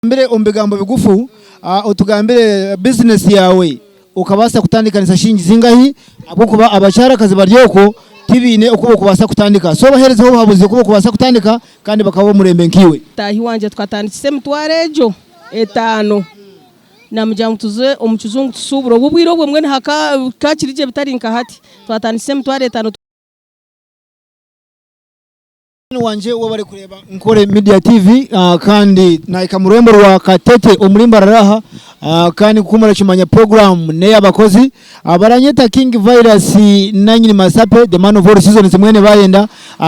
Otugambire omu bigambo bigufu, otugambire bizinesi yaawe okabaasa kutandikanisa shilingi zingahi ahabw'okuba abakyarakazi bari okwo tibaine oku barikubaasa kutandika. So obaheerezeho obuhabuzi oku barikubaasa kutandika kandi bakaba ab'omurembe nkaiwe. Mutaahi wangye tukatandikisa emitwaro egyo etaano namugira ngu tuze omu kizungu tushuubure obwo obwire obwo mbwenu hakakiri gye bitari nka hati twatandikisa emitwaro etaano. Munywani wangye webare kureeba Nkore Media TV kandi nahika mu rurembo rwa Katete omuri Mbarara aha kandi nkoku murakimanya program neyabakozi baranyeta King Virus nanyini Masape the man of all seasons mwene bayenda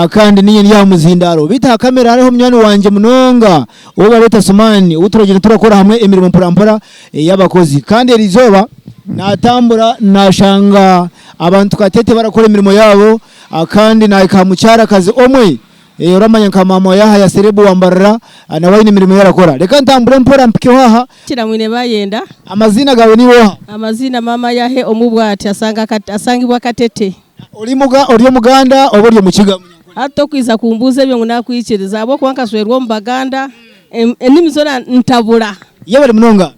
kandi ninye ndi aha muzindaro beitu aha camera hariho munywani wangye munonga ou bareeta Sumani ou turagyenda turakora hamwe emirimo mpora mpora eyabakozi kandi erizooba natambura nashanga abantu Katete barakora emirimo yaabo Kandi nahika aha mukyarakazi omwe oramanya nka maama wa Yahaya Serebu wa Mbarara, nawe aine emirimo ei arakora. Reka ntambure mpora mpikeho aha. Kira mwine Bayenda. Amaziina gaawe niiwe oha? Amaziina maama Yahe omu bwati asangibwa Katete. Ori muga ori Omuganda oba ori Omukiga? Munyankore. Hati tokwija kumbuuza ebyo ngu nakwikiriza ahabw'okuba nkashwerwa omu Baganda, enimi zoona ntabura. Yebare munonga.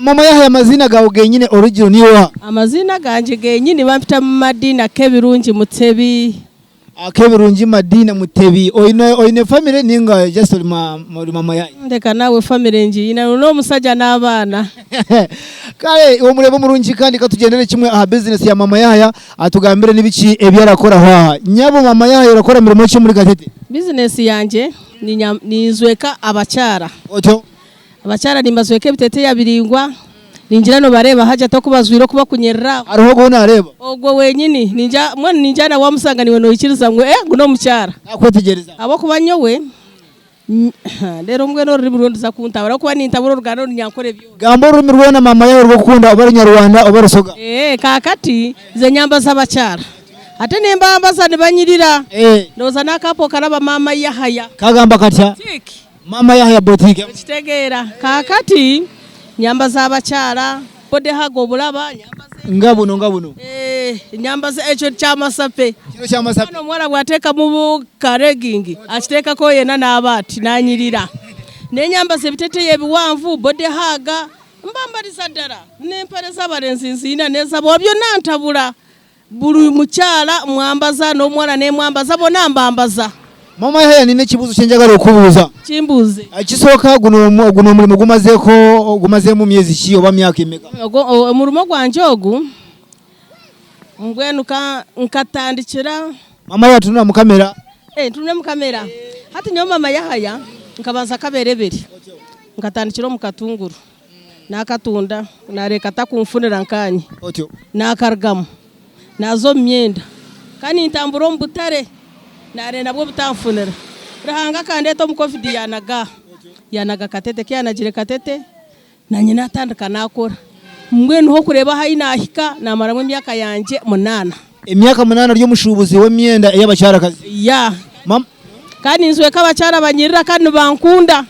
Maama Yahaya amaziina gaawe genyine original niiwe oha? Amaziina gangye genyini bampita Madina Kebirungi Mutebi. Kebirungi Madina Mutebi. Oine oine family ninga just ori ori mama Yahaya? Ndeka naawe family ngiine n'omusajja n'abaana. Kare iwe omureebe omurungi kandi katugyendere kimwe aha business ya mama Yahaya atugambire nibiki ebi arakoraho aha. Nyabo mama Yahaya orakora mirimo ki omuri Katete? Business yangye ninjweka abakyara. Otyo? Abakyara nimbajweka ebiteteeya biraingwa, ningira nobareeba Hajjat oku bajwaire oku bakunyerera aho. Hariho ogu ou naareeba? Ogwo wenyini. Ningira mbwenu ningira na wamusanga naiwe noikiriza ngu eh ngu n'omukyara. Naakwetegyereza. Ahabw'okuba nyowe, reero mbwenu orurimi rwo niruza kuntabura ahabw'okuba nintabura oruganda orunyankore byona. Gamba orurimi rwona maama yaawe oru orikukunda oba Runyarwanda oba Rusoga. Eeh kaakati nze nyambaza abakyara ate nimbambaza nibanyirira. Ndowooza n'akaapa okaraba maama Yahaya. Kagamba katya? Tick. Maama Yahaya boutique. Okitegeera. Kaakati nyambaza abakyara, body hug obulaba, nyambaza. Nga buno nga buno. Eeh nyambaza ekyo kya masape. Kino kya masape. Omwana omuwara bwateekamu ka legging akiteekako yena naaba ati nanyirira. Nenyambaza ebiteteyi ebiwanvu, body hug, mbambariza ddala. N'empare z'abarenzi nziina n'ez'aboojo byona ntabura. Buri mukyara mwambaza n'omuwara nemwambaza bona mbambaza. Maama Yahaya nina ekibuuzo kyenjagara okubuuza. Kimbuuze. Ekisooka guno guno omurimo gumazeko gumazemu myezi ki oba myaka emeka? Omurimo gwangye ogu mbwenu ka nkatandikira. Maama Yahaya tunura mu kamera. Ntunure mu kamera. Hati nyowe maama Yahaya nkabanza kaberebere nkatandikira omu katunguru. Naakatunda, naareeka takunfunira nkaanye. Otyo. Naakarugamu, naaza omu myenda. Ka nintambura omu butare, naareeba nabwo butanfunira. Ruhanga akandeeta omu Covid yaanaga aha, yaanaga Katete. Ku yaanagire Katete, naanye naatandika naakora. Mbwenu h'okureeba ahu naahika, naamaramu emyaka yangye munaana. Emyaka munaana ori omushuubuzi w'emyenda ey'abakyarakazi. Ya. Kandi ninzweka abakyara banyirira kandi nibankunda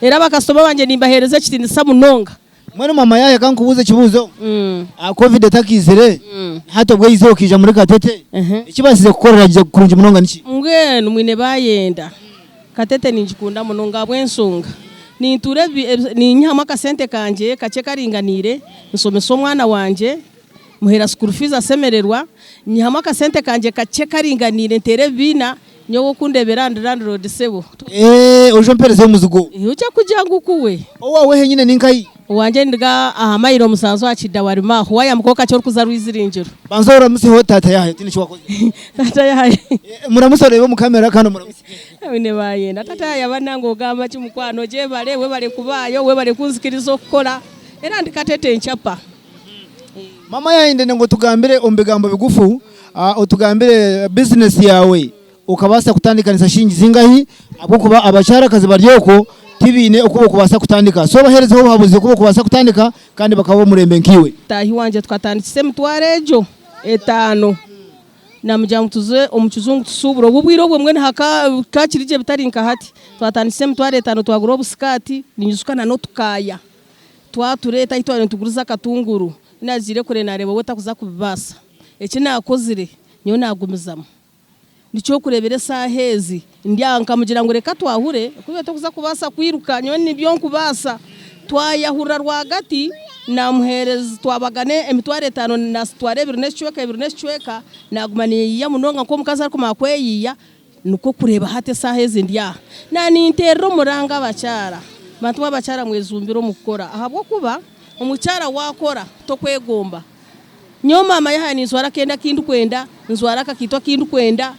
era bakasitoma bangye nimbahereza ekitinisa munonga. Mbwenu mama yaahe ka nkubuuze ekibuuzo, covid etakaizire hati obwo eizire okaija muri Katete, ekibaasize kukorera gye kurungi munonga niki? Mbwenu mwine bayenda, Katete ningikunda munonga ahabw'enshonga nintuura ninyihamu akasente kangye kakye karinganiire nshomesa omwana wangye, Muheera school fees asemererwa, nyihamu akasente kangye kakye karinganiire nteera ebibiina, nyowe okundeebera ndi landlord sebo. Eeh oije omperezeho omuzigo. Oija kugira ngu kuwe. Owaawe henyine ni nkahi? Owangye ninduga aha mayiro musanju aha Kidawalima aho, wayambukaho kakye orikuza Rwiziringiro. Banza oramuseho taata Yahaya otiine eki wakozire. Taata Yahaya. Muramuse oreebe omu camera kandi omuramuse. Mwine bayenda. Taata Yahaya banange ogamba ki mukwano gyebare, webare kubaayo, webare kunzikiriza okukora era ndi Katete nchapa. Mama yayendene ngu otugambire omu bigambo bigufu, otugambire bizinesi yaawe okabaasa kutandikanisa shilingi zingahi ahabw'okuba abakyarakazi bari okwo tibaine oku barikubaasa kutandika. So obaheerezeho obuhabuzi oku barikubaasa kutandika kandi bakaba ab'omurembe nkaiwe. Mutaahi wangye tukatandikisa emitwaro egyo etaano namugira ngu tuze omu kizungu tushuubure obwo obwire obwo mbwenu hakaba kiri gye bitari nka hati. Twatandikisa emitwaro etaano twagura obusikaati ninyijuka na n'otukaaya. Twatureeta ahi twabaire nituguriza akatunguru. Ku naagiire kure naareeba we takuza kubibaasa. Eki naakozire, nyowe naagumizamu. Nikyo orikureebera esaaha ezi, Ndi aha nkamugira ngu reka twahure ku iwe torikuza kubaasa kwiruka nyowe nibyo nkubaasa. Twayahurira rwagati naamuheereza twabagana emitwaro etaano naazitwara ebiri n'ekicweka ebiri n'ekicweka naaguma neeyiiya munonga nk'omukazi arikumara kweyiiya nikwo kureeba hati esaaha ezi ndi aha. Naaninteerera omuranga abakyara, bantu mwe abakyara mwejumbire omu kukora ahabw'okuba omukyara waakora tokwegomba. Nyowe maama yaahaya ninjwara akenda aku ndikwenda, njwara akakaito aku ndikwenda.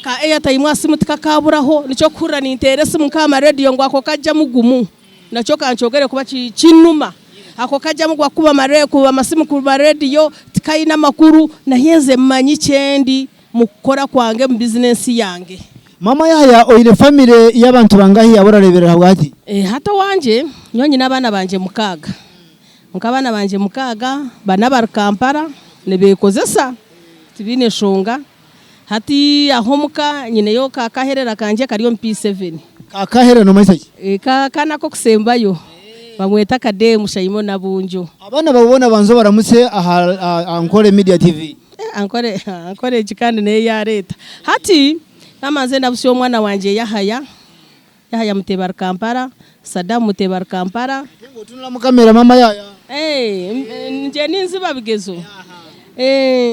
Ka airtime aha simu tikakaburaho, nikyo orikuhurira ninteera esimu nk'aha marediyo ngu ako kajjamu gumu nakyo kankyogere kuba kinnuma. Ako kajjamu gwakukuba amasimu ku marediyo tikaine amakuru naye nze mmanyi kyendi mukukora kwange omu bizinensi yange. Maama Yahaya oine famire y'abantu bangahi abu orareeberera habwaki? Hati owangye nyowe nyine abaana bangye mukaaga. Kwonka abaana bangye mukaaga bana bari Kampala nibeekozesa tibaine nshonga. Hati aho omuka nyineyo ka kaherera kangye kari omu P7. Ka kaherera nomanyisa ki? Ka akaana ak'okusembayo bamweta Kadeemu Shaimo Nabunjo. Abaana baawe boona banza obaramutse aha Ankole Media TV. Ankole Ankole egi kandi neyo yareeta. Hati kamanze ndabusya omwana wangye Yahaya, Yahaya Mutebi ari Kampala, Sadam Mutebi ari Kampala. Ngu otunula mu kamera mama Yahaya. Ngye ninziba bigezo.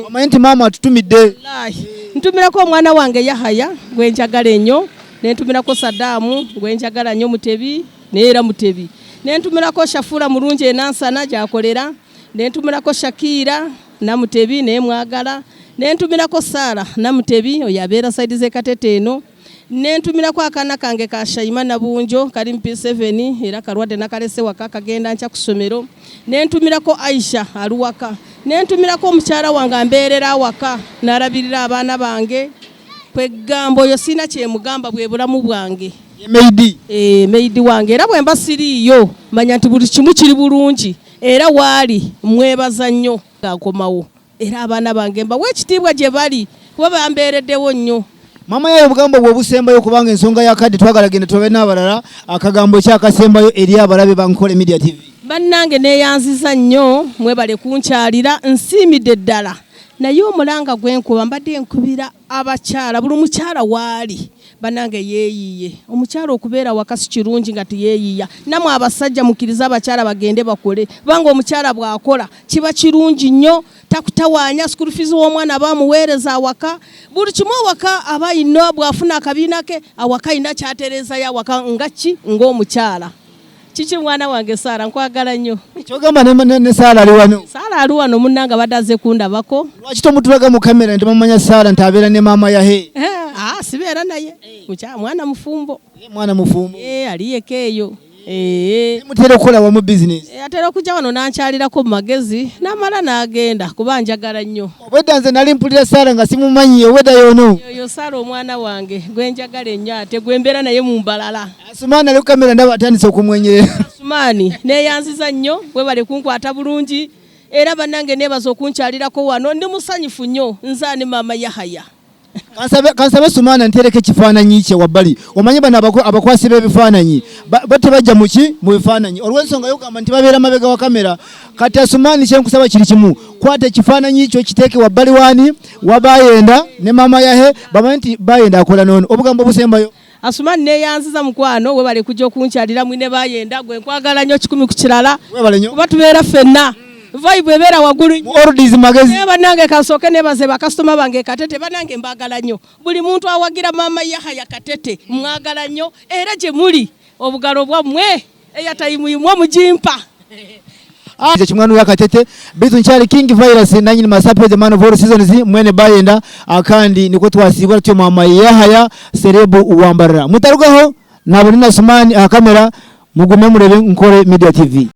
Omanye nti maama atutumidde. Wallaahi. Ntumirako omwana wange Yahaya gwenjagala enyo, nentumirako Sadam gwenjagala nyo Mutebi naye era Mutebi. Nentumirako Shafura Murungi e Nansana gyakorera, nentumirako Shakira Namutebi naye mwagala, nentumirako Sarah Namutebi oyo abeera side z'e Katete eno. Nentumirako akaana kange ka Shaima Nabunjo kari mu P7 era karwadde nakarese waka kagenda nkya kusomero. Nentumirako Aisha ari waka. Nentumirako omukyara wange amberera awaka narabirira abaana bange. Kwegamba oyo siina kyemugamba bweburamu bwange. Ye maid? Eeh maid wange era bwemba siriiyo manya nti buri kimwe kiri burungi era waari mwebaza nnyo nkomawo. Era abaana bange mbawa ekitiibwa gye bali kuba bambeereddewo nnyo. Maama Yaya obugambo bwo obusembayo kubanga ensonga ya kadde twagala genda tulabe n'abalala akagambo ki akasembayo eri abalabe ba Nkole Media TV? Bannange neeyanziza nnyo mwebale kunkyalira nsiimidde ddala naye omulanga gwe nkuba mbadde nkubira Abakyala buli mukyala waali banange yeyiye omukyala okubeera awaka sikirungi nga teyeyiya namwe abasajja mukirize abakyala bagende bakole kubanga omukyala bwakola kiba kirungi nnyo takutawanya school fees womwana aba amuweereza awaka buli kimu awaka aba ayina bwafuna akabiina ke awaka ayina kyatereezayo awaka nga ki ng'omukyala. Kiki mwana wange Sarah nkwagala nnyo. Kyogamba ne, ne, ne Sarah ali wano. Sarah ali wano munnange abadde azze kundabako. Lwaki tomutulaga mu kamera nti bamumanya Sarah nti abeera ne maama yahe? Ah, sibeera naye. Mukyala mwana mufumbo. Ye mwana mufumbo. Eh, ali yeka eyo. Eh. Mutera okukola wamu business. Eh, atera okujja wano n'ankyalirako mu magezi n'amala n'agenda kuba njagala nnyo. Obwedda nze nali mpulira Sarah nga simumanyi obwedda y'ono. Yoyo Sarah omwana wange gwe njagala ennyo ate gwe mbeera naye mu Mbarara. Asumaani ali ku kamera ndaba atandise okumwenyerera. Asumaani neeyanziza nnyo webale kunkwata bulungi era bannange neebaza okunkyalirako wano ndi musanyufu nnyo nze ani maama Yahaya. Kansabe kansabe Sumaani anteereko ekifaananyi kye wabbali. Omanyi bano abakwasi b'ebifaananyi bo tebajja mu ki mu bifaananyi olw'ensonga y'okugamba nti babeera mabega wa kamera. Kati Asumaani kye nkusaba kiri kimu, kwata ekifaananyi kyo kiteeke wabbali w'ani wa Bayenda ne maama Yahe bamanye nti Bayenda akola n'ono. Obugambo obusembayo. Asuman neyanziza mukwano webale kujja okunkyalira mwine bayenda gwe nkwagala nnyo kikumi ku kirala Webale nnyo. kuba tubeera ffenna vibe ebeera waggulu Mu oldies magezi. Naye banange kansooke nebaze bakasitoma bange e Katete banange mbagala nnyo buli muntu awagira maama Yahaya Katete mwagala nnyo era gye muli obugalo bwammwe Airtime imwe mugimpa. Nze Kimwanu ya Katete bitu nkyali King Virus nanyini masape the man of all seasons mwene Bayenda akandi niko twasibwa tutyo mama Yahaya Serebu Wambarara mutarugaho nabone na Sumani aha kamera mugume murebe Nkore Media TV.